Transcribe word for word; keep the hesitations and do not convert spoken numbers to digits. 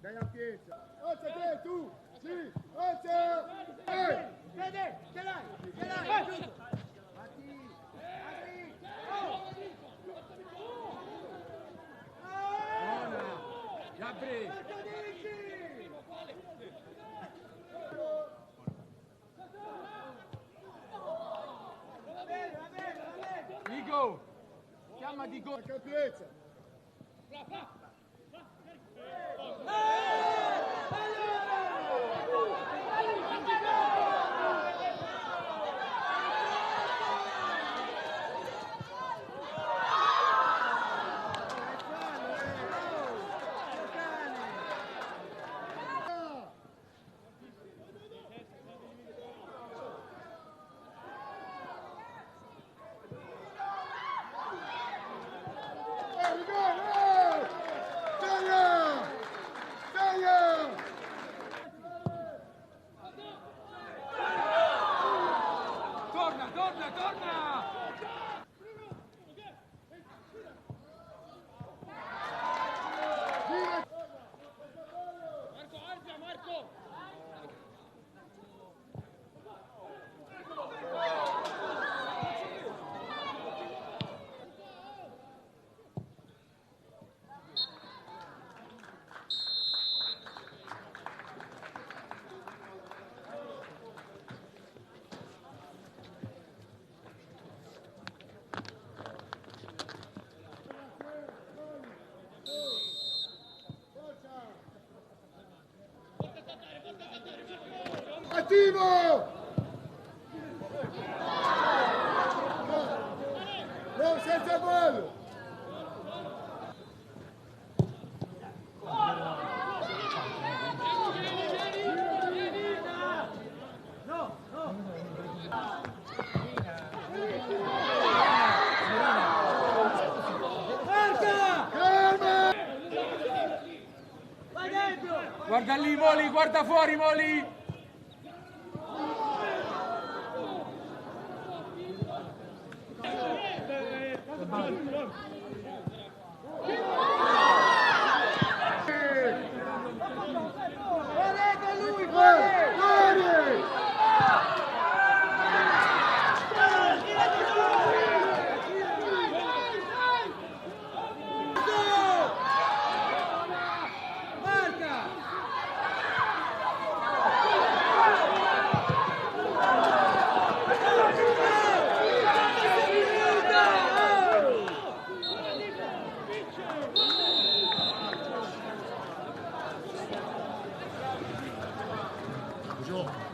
Dai la pieza. Alza te, tu! Sì! Alza! Eh! Vede! Ce l'hai! Ce l'hai! Giusto! Matti! Apri! Oh! Bona! Gabri! Cosa dici? Digo! Chiama Digo! La capienza! Torna, torna, torna! Marco, alza, Marco! Attivo! No, senza fallo! Guarda lì, Moli, guarda fuori, Moli!